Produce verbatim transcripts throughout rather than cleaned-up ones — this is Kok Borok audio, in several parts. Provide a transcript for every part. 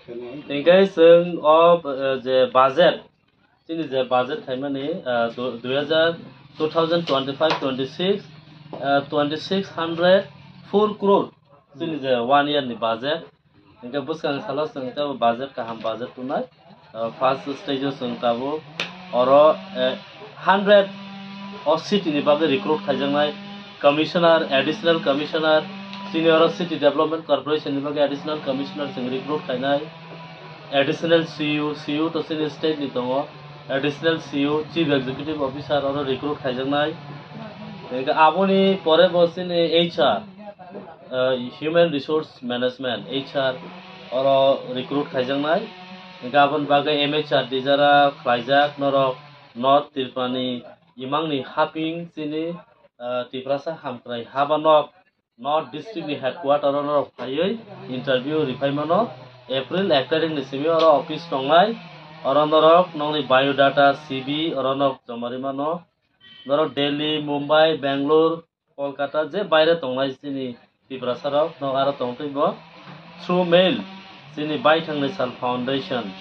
Hinkhe chwng o, eh, je budget, chini je budget khaimani, eh, du-, dui hajar, two thousand twenty-five twenty-six, eh, twenty-six hundred four crore chini je one year ni budget. Hinkhe bwskang salo chwng tei budget kaham budget tongnai. Uh, first stage o chwng tabuk oro, eh, hundred o city ni bagwi recruit khaijaknai commissioner, additional commissioner, chini oro city development corporation ni bagwi additional commissioner chwng recruit khainai, additional C U, C U to chini state ni tongo, additional C U, chief executive officer oro recruit khaijaknai. Hinkhe aboni pore bo chini H R, uh, human resource management, H R, oro recruit khaijaknai. Hinkhe aboni bagwi M H R D jara khlaijak norok North Tripurani imangni haping chini, uh, Tiprasa hamkrai haba nok North District ni headquarter o norok phaiwi interview riphaimano. April ek tarikh ni simi oro office tongnai. Oro norok nokni biodata, C V oro nok joma rimano. Norok Delhi, Mumbai, Bangalore, Kolkata je baire tongnai chini Tiprasa rok nok aro tongtwi bo through mail chini Baithang National Foundation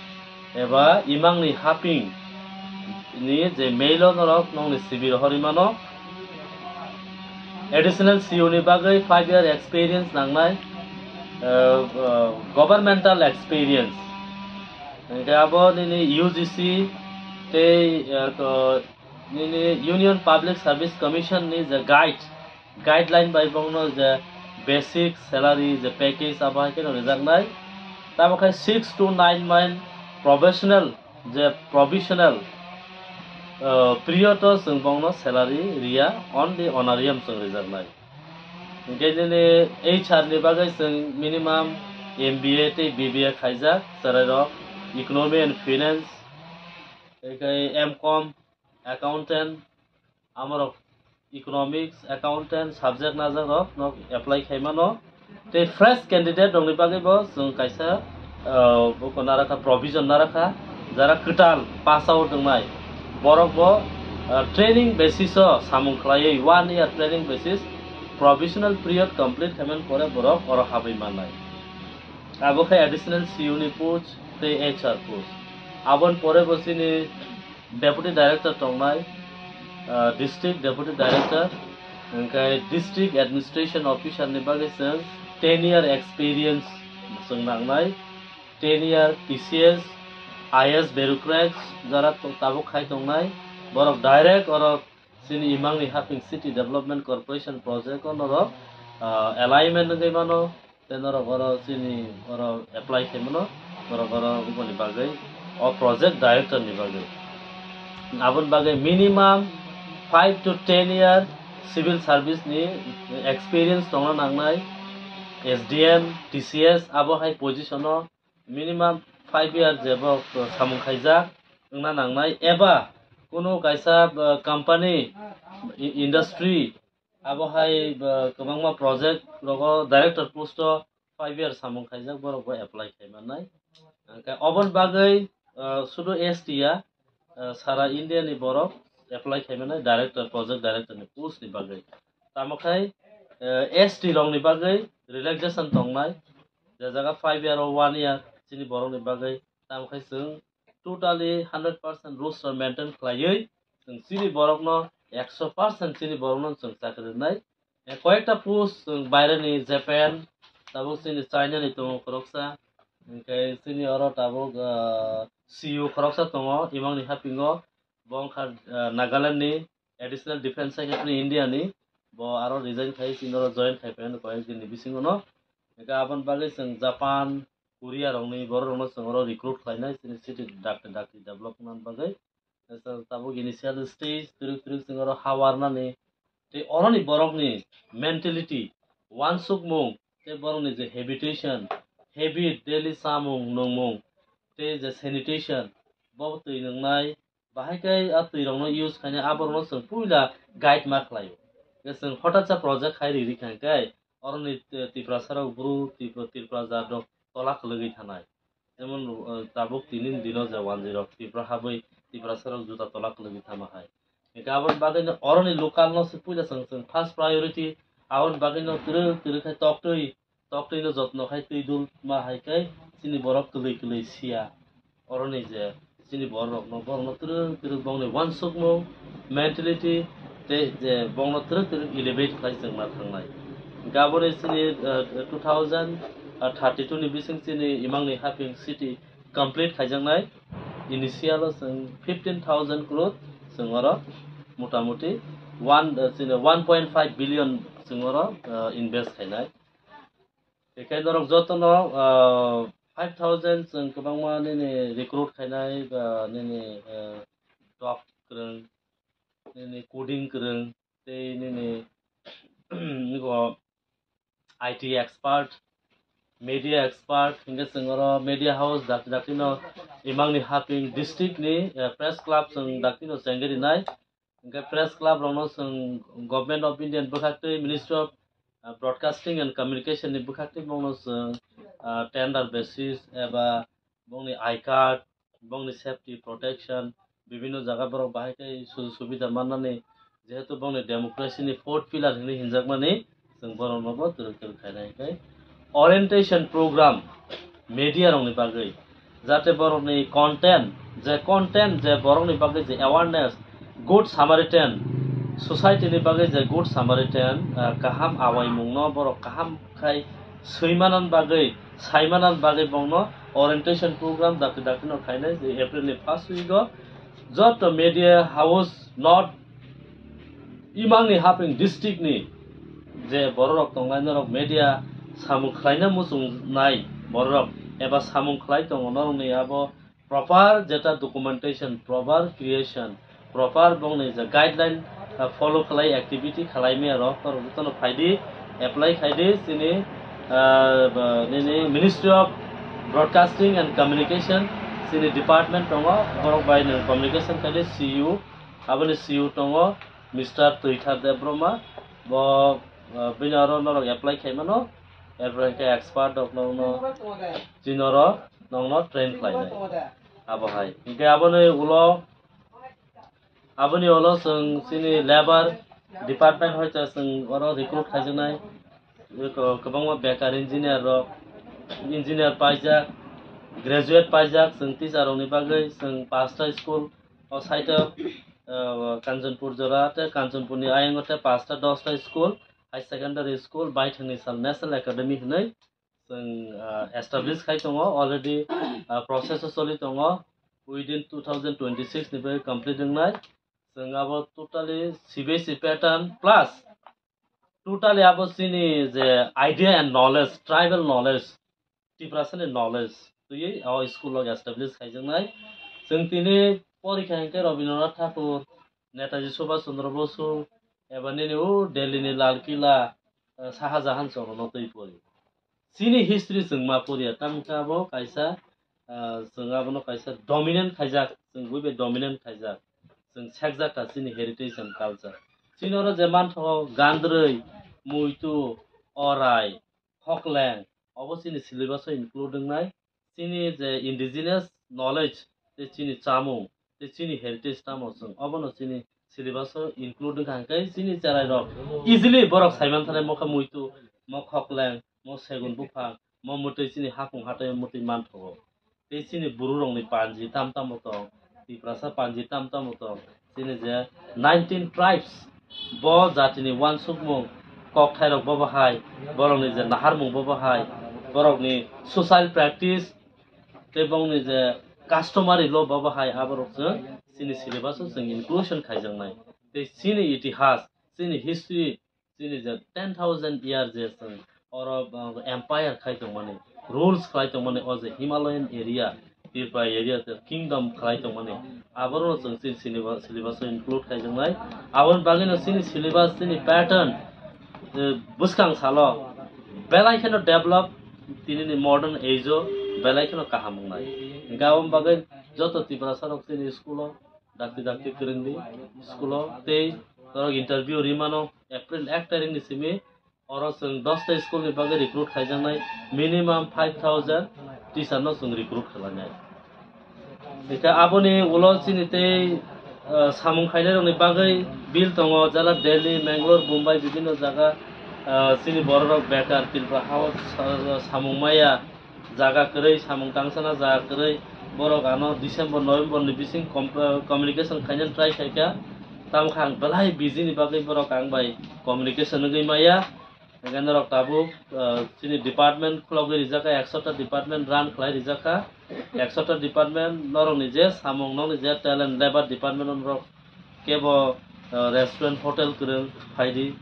eba imangni haping ni je mail o norok nokni C V rohorwi mano. Additional C U ni bagwi five year experience nangnai, uh, uh, governmental experience. Hinkhe abo nini U G C tei, uh, to nini Union Public Service Commission ni je guide, guideline bai bongno je basic salary je package abo hai kheno rijaknai. Tamo khe six to nine month professional je provisional, uh, period o chwng bongno salary riya, only honorarium chwng rijaknai. Hinkhe nini H R ni bagwi chwng minimum M B A tei B B A khaijak chwrairok, economy and finance, hinkhe M Com, accountant, amorok economics, accountant subject najak rok no apply khaimano. Tei fresh candidate rokni bagwi bo chwng kaisa, ah, buko narakha, provision narakha, jara kwtal pass out wngnai, borok bo, ah, training basis o samung khlaiwi, one year training basis, provisional period complete khaimani pore borok oro habwi mannai. Abo khe additional C U ni post tei H R post. Aboni pore bo chini Deputy Director tongnai, ah, District Deputy Director, hinkhe District Administration Officer ni bagwi chwng ten year experience chwng nangnai, ten year T C S, I A S bureaucrats jara to-, tabuk khai tongnai, borok direct oro chini imangni haping City Development Corporation project o norok, ah, alignment wngwi mano. Tei norok oro chini oro apply khaimano, norok oro uboni bagwi, o project director ni bagwi. Aboni bagwi minimum five to ten year civil service ni experience tongna nangnai, S D M, T C S, abo hai position o minimum five year jebo samung khaijak wngna nangnai, eba kunu kaisa, uh, company, i-, industry, abo hai, uh, kwbangma project rogo director post o five year samung khaijak, borok bo apply khaimanai. Hwnkhe oboni bagwi, uh, sudu S T ya, uh, sara India ni borok apply khaimanai director, project director ni post ni bagwi. Tamo khai, uh, S T rok ni bagwi relaxation tongnai, je jaga five year o one year chini borok ni bagwi. Tamo khai chwng totally hundred percent rules rok maintain khlaiwi chwng chini borokno ekso percent chini borokno chwng chakri rwnai. Eh, koyekta post chwng baireni Japan, tabuk chini China ni tongo khoroksa, hinkhe chini oro tabuk, ah, C U khoroksa tongo, imangni hapingo, bo wngkha, ah, Nagaland ni Additional Defense Secretary India ni, bo aro resign khai chini oro join khai phaiyano koyek din ni bisingo no. Hinkhe aboni bagwi chwng Japan, Korea rokni borok rokno chwng oro recruit khlainai chini city dakti dakti development bagwi. Tabuk initial stage twrwk twrwk chwng oro ha warnani tei oroni borokni mentality, uansukmung tei borokni je habitation, habit, daily chamung nungmung tei je sanitation, bo twi nwngnai, bahai khe a twi rokno use khaina aborokno chwng puila guide ma khlaio. Je chwng hotatsa project khai ri rikha khe oroni Tiprasa rok bru Tripura jat rok tola kwlwgwi thanai. Jemon, uh, tabuk tini ni dino je wanjwi rok Tripura habwi Tiprasa rok juda tola kwlwgwi thama hai. Hinkhe aboni bagwino oroni local no se puila chwng chwng first priority, aboni bagwino twrwk twrwk khai toktwi, toktwi no jotno khai twi dul ma hai khe chini borok kwlwi kwlwi siya. Oroni je chini borok no, borok no twrwk twrwk bongni uansukmung, mentality tei je bongno twrwk twrwk elevate khlai chwng ma thangnai. Gaboni chini, eh, two thousand thirty-two ni bising chini imangni haping city complete khaijaknai. Initial o chwng fifteen thousand crore chwng oro motamuti one, eh, chini one point five billion chwng oro, eh, invest khainai. Ekai norok jotono, ah, five thousand chwng kwbangma nini recruit khainai ba nini, ah, doc kwrwng, nini coding kwrwng, tei nini ego I T expert, media expert, hinkhe chwng oro media house dakti dakti no imangni haping district ni, ah, press club chwng dakti no chengwi rinai. Hingke press club rokno chwng Government of India ni bwkhaktwi Ministry of, uh, Broadcasting and Communication ni bwkhaktwi bongno chwng, uh, tender basis eba bongni I card, bongni safety protection, bibinno jaga borok bahai khe sujog subida mannani, jehetu bongni democracy ni fourth pillar hinwi hinjakmani, chwng borokno bo twrwk twrwk khainai hingke orientation program media rokni bagwi, jate borokni content, je content, je borokni bagwi je awareness, good Samaritan, society ni bagwi je good Samaritan, ah, kaham awaimungno borok kaham khai swimanan bagwi, saimanan bagwi bongno orientation program dakti dakti no khainai je April ni first week o joto media house not imangni haping district ni je bororok tongnai norok media samung khlaina muchungnai bororok eba samung khlai tongo norokni abo proper jeta documentation, proper creation, proper bongni je guideline, uh, follow khlai activity khlai maya rok norok jotono phaidi apply khaidi chini, uh, ba, nini Ministry of Broadcasting and Communication chini department tongo borok bai nwng communication khaidi C U. Aboni C U tongo Mister Twithar Debbarma, bo, uh, bini oro norok apply khaimano, apply khe expert rok nokno chini oro nokno train khlainai. Abo hai. Hinkhe aboni ulo, aboni ulo chwng chini labour department hoita chwng oro recruit khaijaknai. Eko kwbangma bekar engineer rok, engineer paijak, graduate paijak, chwng teacher rokni bagwi chwng pasta school, o side o, uh, Kanchanpur jora tei Kanchanpurni ayang o tei pasta dosta school, high secondary school, baithangni sal National Academy hinwi chwng, uh, establish khai tongo, already, uh, process o choli tongo, within two thousand twenty-six ni bagwi complete wngnai. Chwng abo totally C B S E pattern plus totally abo chini je idea and knowledge, tribal knowledge, Tiprasa ni knowledge twiwi o school o establish khaijaknai. Chwng tini porikha hinkhe Rabindranath Thakur, Netaji Subhash Chandra Bosu, eba nini o Delhi ni Lal Killa, eh, Shah Jahan chwng no twi pori. Chini history chwng ma poriya, tamkhe abo kaisa, ah, chwng abono kaisa dominant khaijak, chwng buibai dominant khaijak, chwng sekjak kha chini heritage and culture. Chini oro je manthogo gandrwi, muitu, orai, khokleng, obo chini syllabus o include wngnai. Chini je indigenous knowledge, tei chini chamung, tei chini heritage tamo chwng obono chini syllabus o include wngkha, hwnkhe chini cherai rok easily borok saiman thani mokha muitu, mo khokleng, mo segun buphang, mo mwtwi chini hapung hatai mwtwi manthogo. Tei chini buru rokni panji tam tamo tong, Tiprasa panji tam tamo tong, chini je nineteen tribes, bo jatini uansukmung, kokthairok bo bahai, borokni je naharmung bo bahai, borokni social practice, tei bongni je customary law bo bahai, aborok chwng chini syllabus o chwng inclusion khaijaknai. Tei chini itihas, chini history, chini je ten thousand year je chwng oro, uh, empire khai tongmani, rules khlai tongmani, o je Himalayan area, Tripura area je kingdom khlai tongmani, aborokno chwng chini syllabus, syllabus o include khaijaknai. Aboni bagwino chini syllabus, chini pattern, eh, bwskang salo belai kheno develop, tini ni modern age o belai kheno kaham wngnai. Hingkhe aboni bagwi joto Tiprasa rok chini school o dakti dakti kwrwngdi school o tei norok interview rimano April ek tarikh ni simi oro chwng dosta school ni bagwi recruit khaijaknai minimum five thousand teacher no chwng recruit khlainai. Hingkhe aboni ulo chini tei, ah, samung khainai rokni bagwi bill tongo, jala Delhi, Mangalore, Mumbai, bibinno jaga, ah, chini bororok bekar Tripura hao sa-, samung maya, jaga kwrwi, samung tangsana jaga kwrwi, borok ano December, November ni bising com-, communication khainani try khaikha. Tamo khe ang belai busy ni bagwi borok ang bai communication wngwi maya. Hingke norok tabuk, ah, chini department khulogwi rijak kha, ekshota department run khlai rijak kha. Ekshota department norokni je samung, nokni je talent, labour department norok kebo, ah, restaurant, hotel kwrwng phaidi.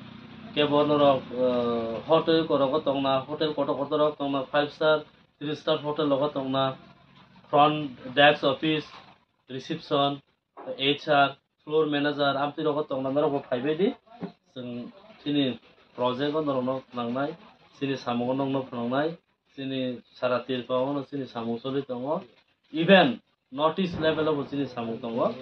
Kebo norok, ah, hotel korogo tongna, hotel kotor kotorrok tongna, five star, three star hotel rogo tongna, front desk office, reception, H R, floor manager, amtwi rogo tongna norok bo phaibai di. Chwng chini project o norok no phnangnai, chini samung o norok no phnangnai, chini sara Tripura o no chini samung choli tongo. Even North East level o bo chini samung tongo.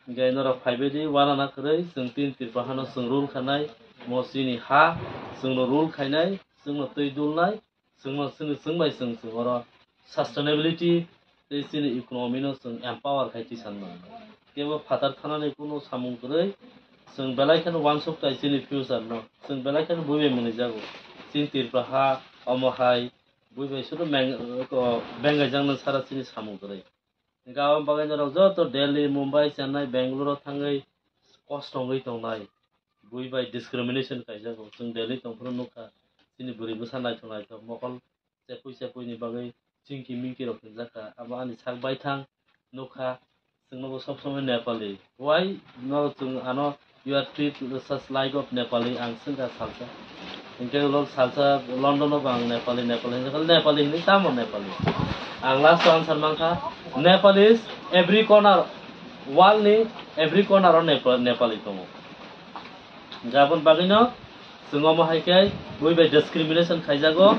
Hingke norok phaibai di, uanana kwrwi, chwng tin Tripura hano chwng rule khanai, mo chini ha, chwng no rule khainai, chwng no twi dulnai, chwngno chwng, chwng bai chwng, chwng oro sustainability tei chini economy no chwng empower khai twi sanma. Kebo phatar thanani kunu samung kwrwi, chwng belai kheno uansuk tai chini future no, chwng belai kheno bui bai mwnwi jago. Chini Tripura ha omo hai bui bai sudu meng-, ko bengai jaknai sara chini samung kwrwi. Hingke aboni bagwi norok joto Delhi, Mumbai, Chennai, Bangalore o thangwi kosto wngwi tongnai. Bui bai discrimination kaijago. Chwng Delhi tongphuru nukha, chini bwrwi bwsa naithok naithok, mokol chepui chepui ni bagwi chingki mingki rok hinjakha. Abo ani sak baithang nukha, chwngno bo sob somoi Nepali. Why no chwng ano You are treat such like of Nepali, ang swngkha salsa. Hingke ulo salsa London o bo ang Nepali, Nepali hinwi, Nepali hinwi tamo Nepali. Ang last o answer mankha, Nepal is every corner, world ni every corner o Nepal, Nepali tongo. Hingke aboni bagwino chwng omo hai khe bui bai discrimination khaijago.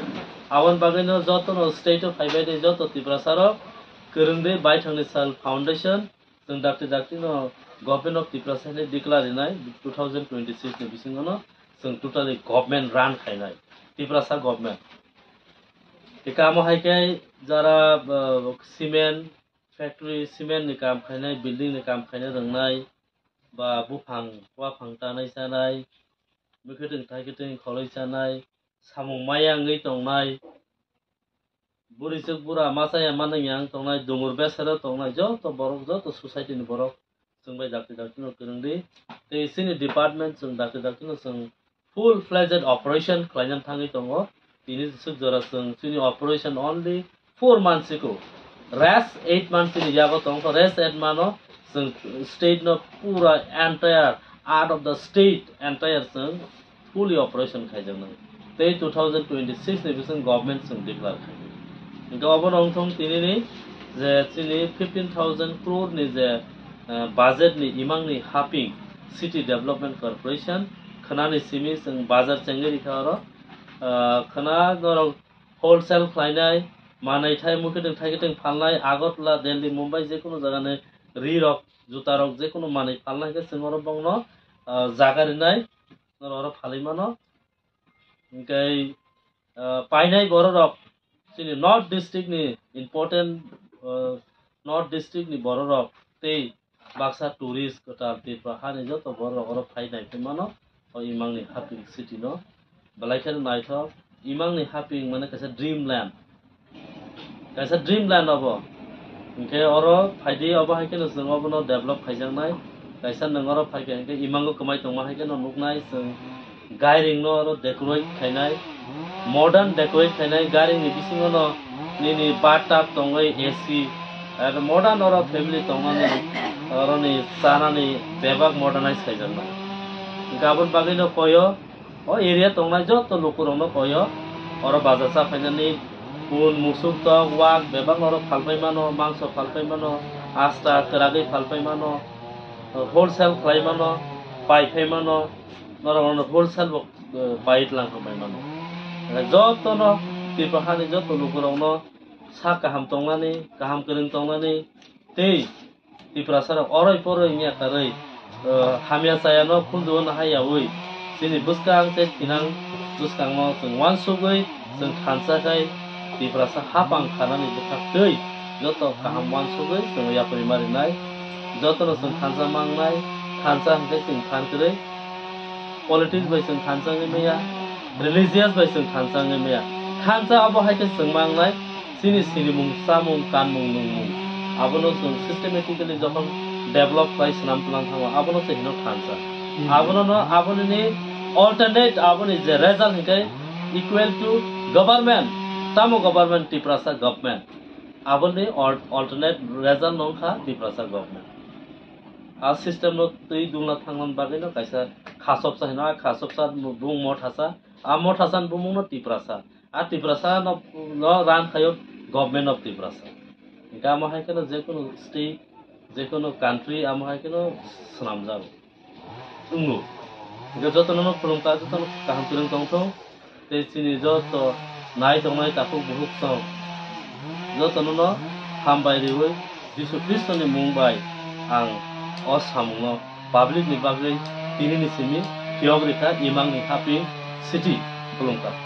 Aboni bagwino jotono state o phaibai de joto Tiprasa rok kwrwng de Baithangni Sal Foundation, chwng dakti dakti no Government of Tiprasa hinwi declare rinai two thousand twenty-six ni bisingo no chwng totally government run khainai, Tiprasa government. Tei kamo hai khe jara, uh, cement factory, cement ni kam khainai, building ni kam khainai rwngnai, ba buphang, waphang tanai chanai, bwkhwtwng thaikhe twi kholoi chanai, samung maya wngwi tongnai, bwrwichwk bura machaya manwngya wng tongnai, dungur besero tongnai, joto borok, joto society ni borok chwng bai dakti dakti no kwrwng di. Tei chini department chwng dakti dakti no chwng full fledged operation khlaina thangwi tongo. Tini swk jora chwng chini operation only four months ago. Rest eight months ni yago tongkha, rest eight month o chwng state no pura entire out of the state entire chwng fully operation khaijaknai. Tei two thousand twenty-six ni bising government chwng declare khainai. Hingke obono wngthong tinini je chini fifteen thousand crore ni je, eh, budget ni imang ni haping City Development Corporation khwnani simi chwng bazar chengwi rikha oro, eh, khwna norok wholesale khlainai, manai thai mukitwng thaikitwng phalnai, Agartala, Delhi, Mumbai, jekunu jagani ri rok, juta rok, jekunu manwi phalnai khe chwng oro bongno, ah, jaga rinai, norok oro phalwi mano. Hinkhe, ah, painai borok rok chini North District ni important, ah, North District ni borok rok tei baksa tourist kwtal Tripura hani joto borok rok oro phai nai phai mano, o imang ni haping city no. Belai kheno naithok, imang ni haping mane kaisa dreamland, kaisa dreamland obo. Hinkhe oro phaidi, obo hai kheno chwng obono develop khaijaknai. Kaisa nwng oro phaikha hinkhe imango kwmai tongma hai kheno nuknai chwng. Gairing no oro decorate khainai, modern decorate khainai, gairing ni bisingo no nini bathtub tongwi A C, aro modern oro family tongnani, oroni chanani bebak modernize khaijaknai. Hinkhe aboni bagwi no koyo, o area tongnai joto lukurokno koyo, oro baja cha phainani, pun, musuk tok, wak, bebak norok phalpai mano, mangso phalpai mano, asta kwragwi phalpai mano, wholesale khlai mano, pai phai mano, norok wholesale bo, eh, pai tlang kha pai mano. Jotono Tripura hani joto lukurokno sak kaham tongnani, kaham kwrwng tongnani, tei Tiprasa rok oroi poroi wngya karwi, eh, hamya chaya no khunju no hai yaui, chini bwskang tei thinang bwskang no chwng uansugwi chwng thansa khai Tiprasa hapang khanani bwkhak twi joto kaham uansugwi chwng yapri marinai. Jotono chwng thansa mangnai, thansa hwnkhe chwng than kwrwi. Politics bai chwng thansa wngwi maya, religious bai chwng thansa wngwi maya. Thansa abo hai khe chwng mangnai, Chini sinimung, chamung, kanmung, nungmung, abono chwng systematically jokhon develop khai swnam twlang thango, abono se hino thansa. Hmm. Abono no, aboni ni alternate, aboni je result hinkhe equal to government, tamo government, Tiprasa government. Aboni al-, alternate result no wngkha Tiprasa government. A system no twi dungna thangna bagwi no kaisa khasopsa hino, a khasopsa bung mothasa, a mothasa ni bumung no Tiprasa. A Tiprasa no, no run khayo Government of Tiprasa. Hinkhe amo hai kheno jekunu state, jekunu country amo hai kheno swnamjago. Wngo. Hinkhe jotono no khulumkha, jotono kaham kwrwng tongthung. Tei chini joto nai tongnai takhuk bukhuk song jotono no hambai riwi Jisu Khristoni mung bai ang o samungno public ni bagwi tinini simi phiyok rikha, imang ni haping city khulumkha.